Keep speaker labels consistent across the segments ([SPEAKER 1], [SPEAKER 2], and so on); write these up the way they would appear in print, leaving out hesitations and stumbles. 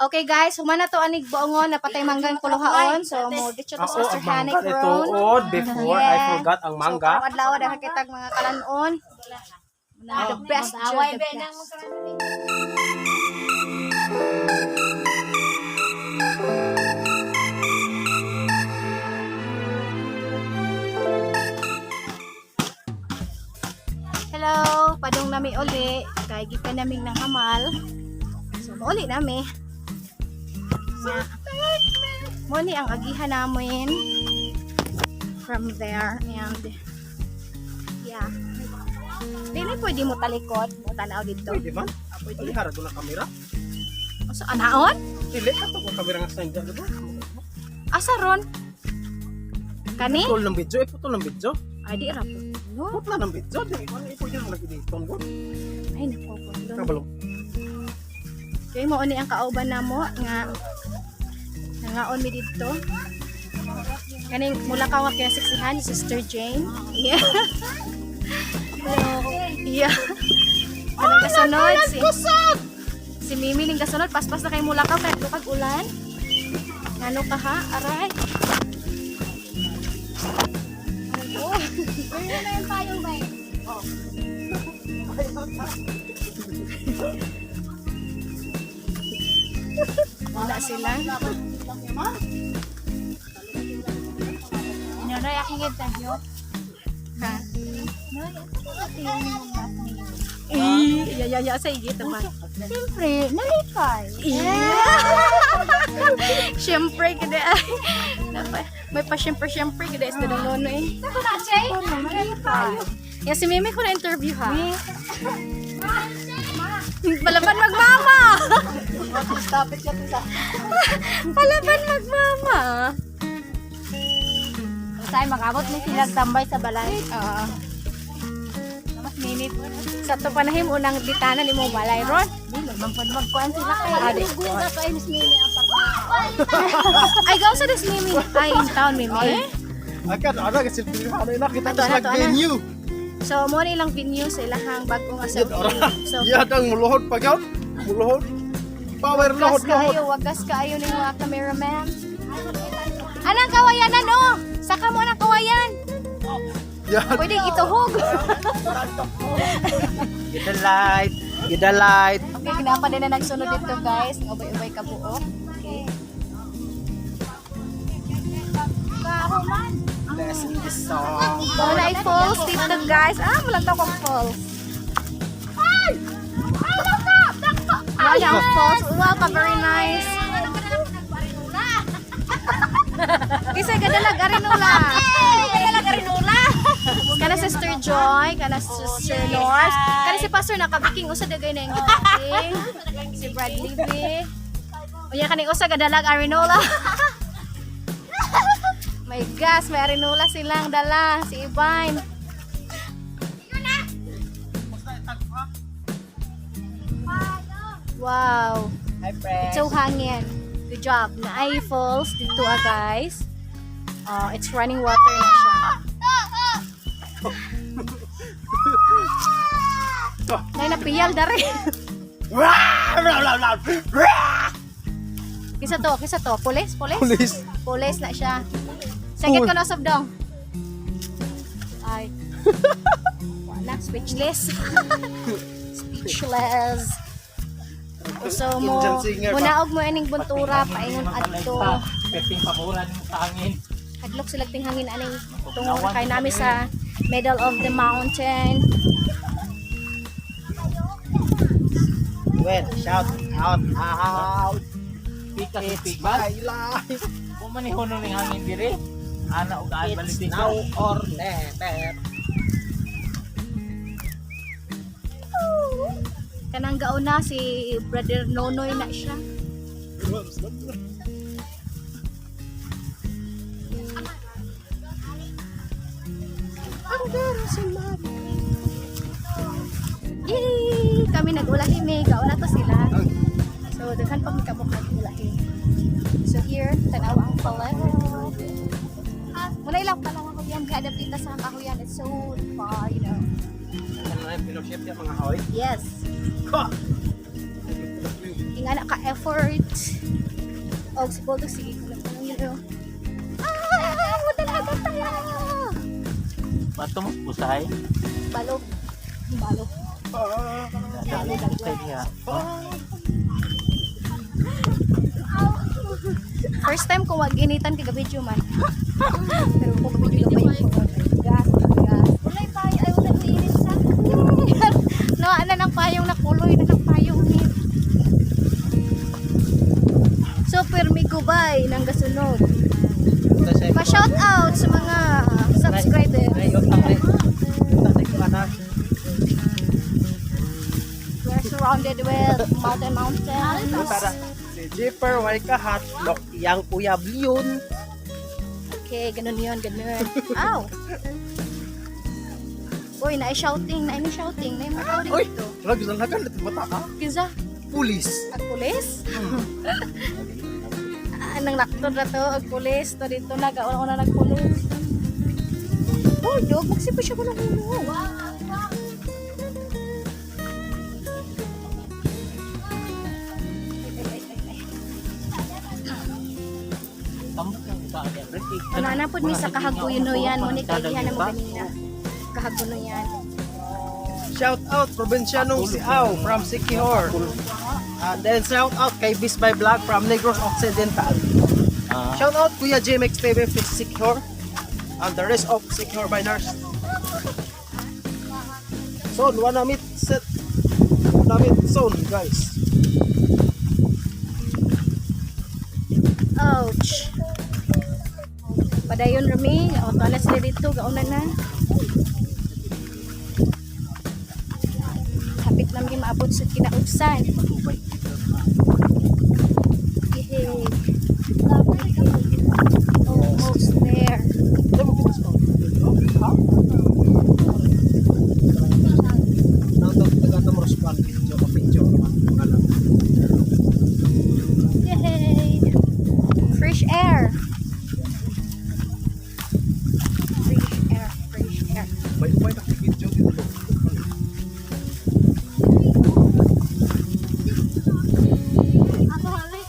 [SPEAKER 1] Okay guys, human na to anig buongon napatay manggang kuluhaon. So mo dito to
[SPEAKER 2] Ako,
[SPEAKER 1] Sister
[SPEAKER 2] ang mangga
[SPEAKER 1] Hanik
[SPEAKER 2] na
[SPEAKER 1] ron.
[SPEAKER 2] tuod. Before, I
[SPEAKER 1] Yeah.
[SPEAKER 2] forgot ang
[SPEAKER 1] So
[SPEAKER 2] mangga.
[SPEAKER 1] karong adlaw daghan kitag mga kalanon. Na the best jud, the best. Hello, padung nami uli. Kay gikan naming ng hamal. So mauli nami. Yeah. Mo ni ang agihan namin from there and yeah. Dili pwede mo talikod, mo tanaw dito.
[SPEAKER 2] Pwede man.
[SPEAKER 1] Ah, pwede.
[SPEAKER 2] Dili harado na kamera.
[SPEAKER 1] So anaon?
[SPEAKER 2] Dili ka to kung kamera nga sa india, diba?
[SPEAKER 1] Asa ron? Kani?
[SPEAKER 2] Putol ng video, eh, putol ng video.
[SPEAKER 1] Ay di ra po. No.
[SPEAKER 2] Putla ng video. Di, ano, pwede lang nag-editon ko.
[SPEAKER 1] Ay nako po.
[SPEAKER 2] Kabalo.
[SPEAKER 1] Okay, mao ni ang kauban namo nga nangaon mi didto. Kaning mula ka nga kinasiksihan ni Sister Jane. Yeah. Hello. Yeah. Kanang kasunod si Mimi ning kasunod paspas na kay mula ka kay lukag ulan. Ngano ka ha? Aray. Oh.
[SPEAKER 3] Ano yung payong ba?
[SPEAKER 1] Wala sila.
[SPEAKER 3] Nonoy, aking interview.
[SPEAKER 1] Ha?
[SPEAKER 3] Noy, ano ba tingin mo ba?
[SPEAKER 1] Eh, ya ya ya sa igit naman.
[SPEAKER 3] Siyempre, nalikay.
[SPEAKER 1] Yeah. Siyempre, gede ay. May pa siyempre siyempre gede sa nono eh.
[SPEAKER 3] Ako na, Jay? Nalikay.
[SPEAKER 1] Ya si Mimi ko na interview ha. Palaban magmama.
[SPEAKER 3] Stop it sa.
[SPEAKER 1] Palaban magmama.
[SPEAKER 3] Tayo mag-abot ni silang tambay sa balay.
[SPEAKER 1] Oo.
[SPEAKER 3] Mas mimi po.
[SPEAKER 1] Sa to panahim unang bitanan imo balay ron.
[SPEAKER 3] Dili, magkuan sila kay.
[SPEAKER 1] Ah, di.
[SPEAKER 3] Guga kay Miss Mimi ang
[SPEAKER 1] Ay gaw sa des Mimi. Ay in town Mimi.
[SPEAKER 2] Akan, ano, kasi ano, nakita
[SPEAKER 1] Ato,
[SPEAKER 2] ko sa
[SPEAKER 1] ato, ano?
[SPEAKER 2] venue.
[SPEAKER 1] So mo ni ilang venue sa ilahang bag-o nga selfie. So
[SPEAKER 2] Yan ang muluhod pa yun. Muluhod. Power
[SPEAKER 1] wagas
[SPEAKER 2] lohod, lohod.
[SPEAKER 1] kaayo, wagas kaayo ning mga cameraman. Anang kawayanan oh? Saka mo anang kawayan.
[SPEAKER 2] Yan.
[SPEAKER 1] Pwede ituhog.
[SPEAKER 2] Get the light. Get the light.
[SPEAKER 1] Okay, kinapa din na nagsunod dito guys. Ng ubay-ubay ka buok. Okay.
[SPEAKER 2] Bless in this song.
[SPEAKER 1] Wala ay falls dito guys. Ah, walang tawag falls. Ay! Wala ang falls. Wow, ka very nice. Kisa gadalag arinula.
[SPEAKER 3] Gadalag arinula.
[SPEAKER 1] Kana Sister Joy, kana Sister Lors, kana si Pastor nakabiking usa dagay na yung kabiking. Si Bradley B. Unya kaning usa gadalag arinola. May gas, may arinola silang dala si Ivan. Wow.
[SPEAKER 2] Hi, friend.
[SPEAKER 1] It's so hangin. Good job. Naay falls dito ah, guys. It's running water na siya. Nay napiyal dari. Kisa to, kisa to. Pulis, pulis?
[SPEAKER 2] Pulis.
[SPEAKER 1] Pulis na siya. Sakit ko na dong. Ay. Wala, speechless. Speechless. So mo,
[SPEAKER 2] Indian singer ba?
[SPEAKER 1] munaog mo ining buntura paingon adto.
[SPEAKER 4] Perting pamuran mo sa hangin.
[SPEAKER 1] Hadlok sila ting hangin aning tungod kay nami sa middle of the mountain.
[SPEAKER 2] Well, shout out, out.
[SPEAKER 4] Pika sa
[SPEAKER 2] It's
[SPEAKER 4] pikas.
[SPEAKER 2] my life.
[SPEAKER 4] Kung manihuno ning hangin dire, ana og aan
[SPEAKER 2] It's
[SPEAKER 4] balitik.
[SPEAKER 2] now or never.
[SPEAKER 1] Kanang gauna si Brother Nonoy na siya. Yay! Kami nag-ulahi may gauna to sila. So daghan pa mi kabuk nag-ulahi. So here tanawa ang palero. Muna ilang pala nga kuyan kada pita sa kahuyan. It's so far.
[SPEAKER 2] Ano na yung fellowship yung mga hoy?
[SPEAKER 1] Yes.
[SPEAKER 2] Ka!
[SPEAKER 1] Nga na ka effort. Og si Bulldog, sige ko lang yun. Ah, mudalagan tayo.
[SPEAKER 4] Bato mo usahay.
[SPEAKER 1] Balog. Balog.
[SPEAKER 4] Usay niya.
[SPEAKER 1] First time ko wag ginitan kay video man. Pero ko video pa yung gas, gas.
[SPEAKER 3] Ulay pa ay wala init sa.
[SPEAKER 1] No, ana ng payong nakuloy na ng payong ni. Super Migubay ng gasunod. Pa-shout out sa mga subscribers.
[SPEAKER 5] Ay, utang rin. Utang sa kuana.
[SPEAKER 1] We're surrounded with mountain mountains.
[SPEAKER 5] Tara. Si Jipper, way ka hotdog. Iyang uyab yun.
[SPEAKER 1] Okay, ganun yun, ganun. Ow! Uy, na-shouting, na-shouting, na-shouting
[SPEAKER 2] Uy!
[SPEAKER 1] dito.
[SPEAKER 2] Wala, gidalagan na bata ah.
[SPEAKER 1] Kinsa?
[SPEAKER 2] Pulis.
[SPEAKER 1] Ag pulis? Ah, nang naktod na to, ag pulis. To dito na, gauna-una nagpulis. Oh, dog, magsipa siya ko ng ulo. Ay, ay, ay, ay.
[SPEAKER 4] Tambok ng usahay niya.
[SPEAKER 1] Ano na po mi sa kahaguno yan, mo ni kaibihan na mo ganina. Kahaguno yan.
[SPEAKER 5] Shout out probinsyanong si Au from Sikihor. And then shout out kay Bisbay Vlog from Negros Occidental.
[SPEAKER 4] Ah,
[SPEAKER 5] Shout out Kuya JMX TV from Sikihor and the rest of Sikihor Biners. Soon, wanna meet set. Wanna meet soon, guys.
[SPEAKER 1] Ouch. Padayon rami, o toilet sila dito, gauna na. Hapit namin maabot sa kinaubsan. Yay. Almost there. Yay! Fresh air. Fresh air, fresh air.
[SPEAKER 2] May upay na video dito.
[SPEAKER 3] Ako hali.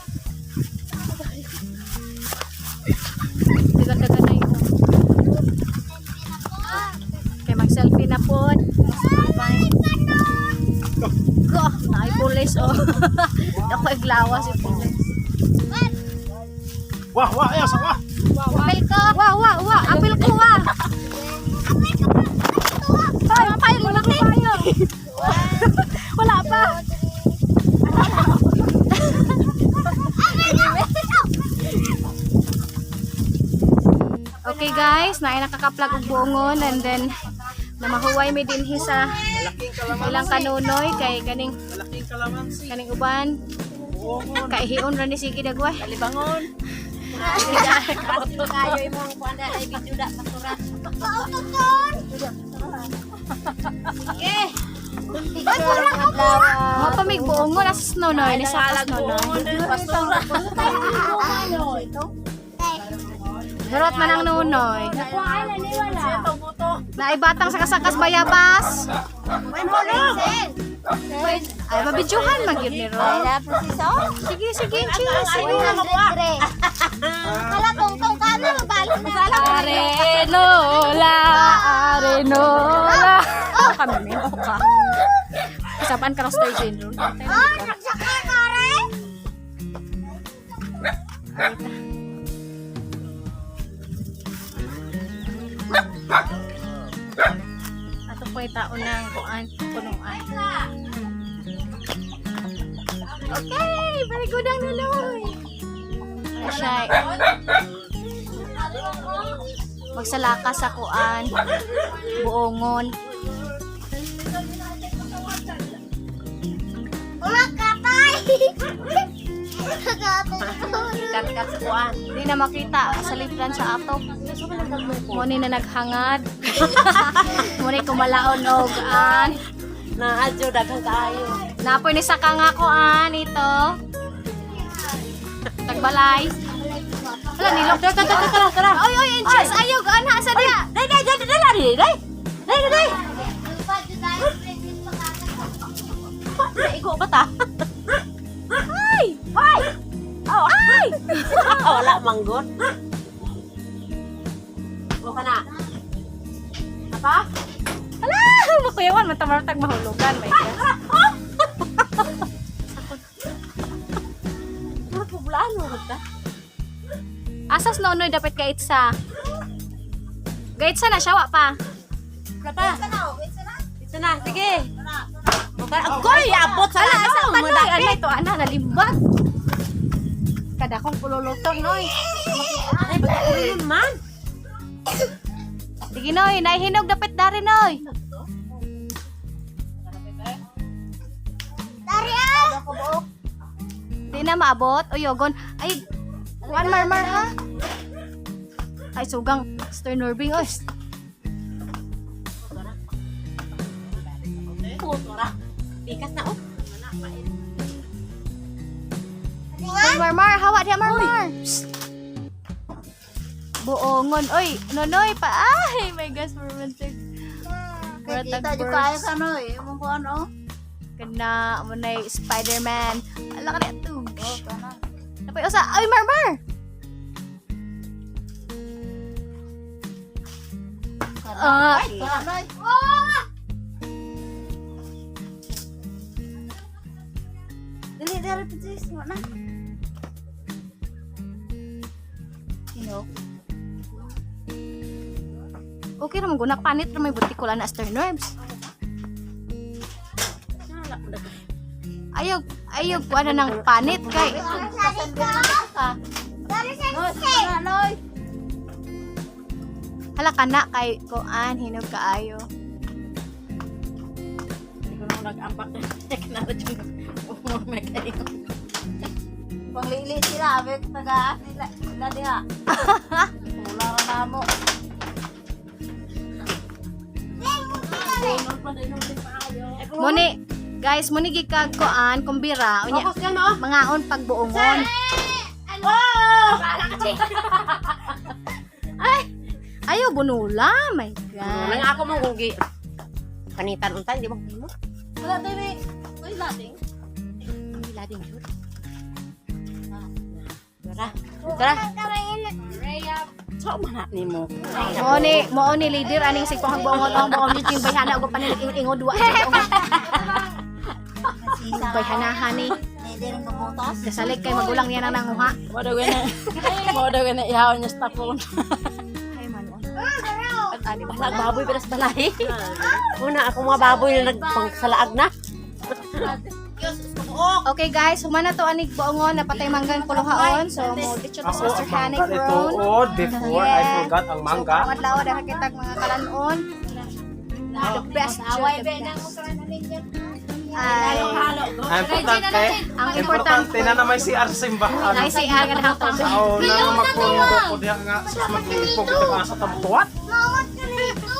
[SPEAKER 1] Dagan-dagan na yun. Kay mag-selfie na po. Go! Naay pulis oh. Ako iglawa si pulis.
[SPEAKER 2] Wah, wah, ayaw sa wah.
[SPEAKER 1] Apel ko! Wah, wah, wah! Apel ko, wah! Ay, payo, wala ko payo. Wala pa. Okay guys, naay nakakaplag og buongon and then namahuway mi dinhi sa
[SPEAKER 5] Malaking kalamansi.
[SPEAKER 1] ilang kanunoy kay kaning
[SPEAKER 5] Malaking kalamansi.
[SPEAKER 1] kaning uban kaihion ra ni sige dagway.
[SPEAKER 3] Libangon. Kayo imong kuan na ay video da pasura. Okay.
[SPEAKER 1] Mga pamig buongon as nonoy ni sa as nonoy.
[SPEAKER 3] Pasura.
[SPEAKER 1] Garot man ang nunoy. Naibatang sa kasakas bayabas. Ay, mabidyohan man gyud ni Ro. Sige, sige, cheers.
[SPEAKER 3] Kala tungtong ka na mabalik na.
[SPEAKER 1] Arenola, arenola. Kami may ka. Kasapan ka star Jane Ron.
[SPEAKER 3] Oh, nagsaka ka rin.
[SPEAKER 1] Ato po yung tao ng kuan, punuan. Okay, very good ang nunoy. Wala siya. Magsalaka sa kuan, buongon.
[SPEAKER 3] Umakatay.
[SPEAKER 1] Kat-kat sa kuan. Di na makita sa liplan sa ato. Muni na naghangad. Muni kumalaon og an.
[SPEAKER 3] Naadyo daghang kaayo.
[SPEAKER 1] Napoy ni saka nga ko an ito. Tagbalay. Wala nilok.
[SPEAKER 3] Tara tara tara tara.
[SPEAKER 1] Oy oy, inches ayaw gaan ha sa diya.
[SPEAKER 3] Dai dai dai dai dai dai. Dai dai dai. Igo ba ta? Wala manggod. O ka na. Apa?
[SPEAKER 1] Ala, makuyawan man tamartag mahulugan, my God.
[SPEAKER 3] Mura poblaan mo ka.
[SPEAKER 1] Asas nonoy dapat kaitsa. Gaitsa na siya wa pa.
[SPEAKER 3] Wala pa. Ito na, sige. Okay, agoy, abot sa
[SPEAKER 1] Ala, asa
[SPEAKER 3] ano,
[SPEAKER 1] pa noy,
[SPEAKER 3] madapit.
[SPEAKER 1] ala ito ana nalimbag. Kada kong pululuto noy.
[SPEAKER 3] Ay, ba't man?
[SPEAKER 1] Sige noy, nahihinog dapat dari noy.
[SPEAKER 6] Dari ah!
[SPEAKER 1] Di na maabot. Uyogon. Ay, kuan marmar ha. Ay, sugang. Sir Norbing, oy.
[SPEAKER 3] Puto ra. Pikas na, oh.
[SPEAKER 1] Oy, marmar. Hawa diha, marmar. Psst. Buongon. Oy, nonoy pa. Ay, my gosh, romantic.
[SPEAKER 6] Kita jud kayo ka no eh. Imong kuan oh.
[SPEAKER 1] Kana, mo na Spider-Man. Ala ka na ito. Napay usa. Ay, marmar! Ah,
[SPEAKER 6] Ay, noy. Dili dili princess mo na.
[SPEAKER 1] You Okay ra man guna panit ra may butikula na Sir Norbs. Ayaw, ayaw kuha na ng panit kay.
[SPEAKER 6] Dari sa noy.
[SPEAKER 1] Hala ka na kay kuan hinog kaayo.
[SPEAKER 3] Hindi ko na nag-ampak. Kinara dyan. Umurme kayo.
[SPEAKER 6] Panglili sila abet taga nila sila diha. Wala ra namo.
[SPEAKER 1] Muni, guys, muni gikag kuan kumbira unya
[SPEAKER 3] Focus yan, oh.
[SPEAKER 1] mangaon pagbuongon. Ay, ayaw bunula, my God.
[SPEAKER 3] Nang ako mong gugi. Panitan unta, hindi mo mo.
[SPEAKER 6] Wala tayo may may lading.
[SPEAKER 3] Ay, lading jud. Tara. Tara. So man nimo.
[SPEAKER 1] Mo ni, mo ni leader aning sigpang buongon ang buongon yung bayhana og panin ingod wa sa buongon. Bayhanahan ni.
[SPEAKER 6] Leader ng kabutas.
[SPEAKER 1] Kasalig kay magulang niya na nanguha.
[SPEAKER 3] Mo daw gana. Mo daw gana ihawon niya sa tapon.
[SPEAKER 1] Ay man.
[SPEAKER 3] Wala baboy pero sa balay. Una ako mga baboy na nagpangsalaag na.
[SPEAKER 1] Okay guys, humana to anig buongon napatay manggang kuluhaon. So mo dito to
[SPEAKER 2] Ako,
[SPEAKER 1] Sister
[SPEAKER 2] ang
[SPEAKER 1] Hanik
[SPEAKER 2] mangga
[SPEAKER 1] ron.
[SPEAKER 2] ituod before I
[SPEAKER 1] Yeah.
[SPEAKER 2] forgot ang mangga.
[SPEAKER 1] So, adlaw dahil kitag mga kalanon. The best jud, the best. Ay,
[SPEAKER 2] Ang importante,
[SPEAKER 1] ang
[SPEAKER 2] importante
[SPEAKER 1] importante
[SPEAKER 2] na na may CR sa simbahan.
[SPEAKER 1] na si Aga na ang tubig.
[SPEAKER 2] Sao na nga magpundo ko diha nga sus maglipog ito asa tamtuat.
[SPEAKER 6] Mawat ka nito.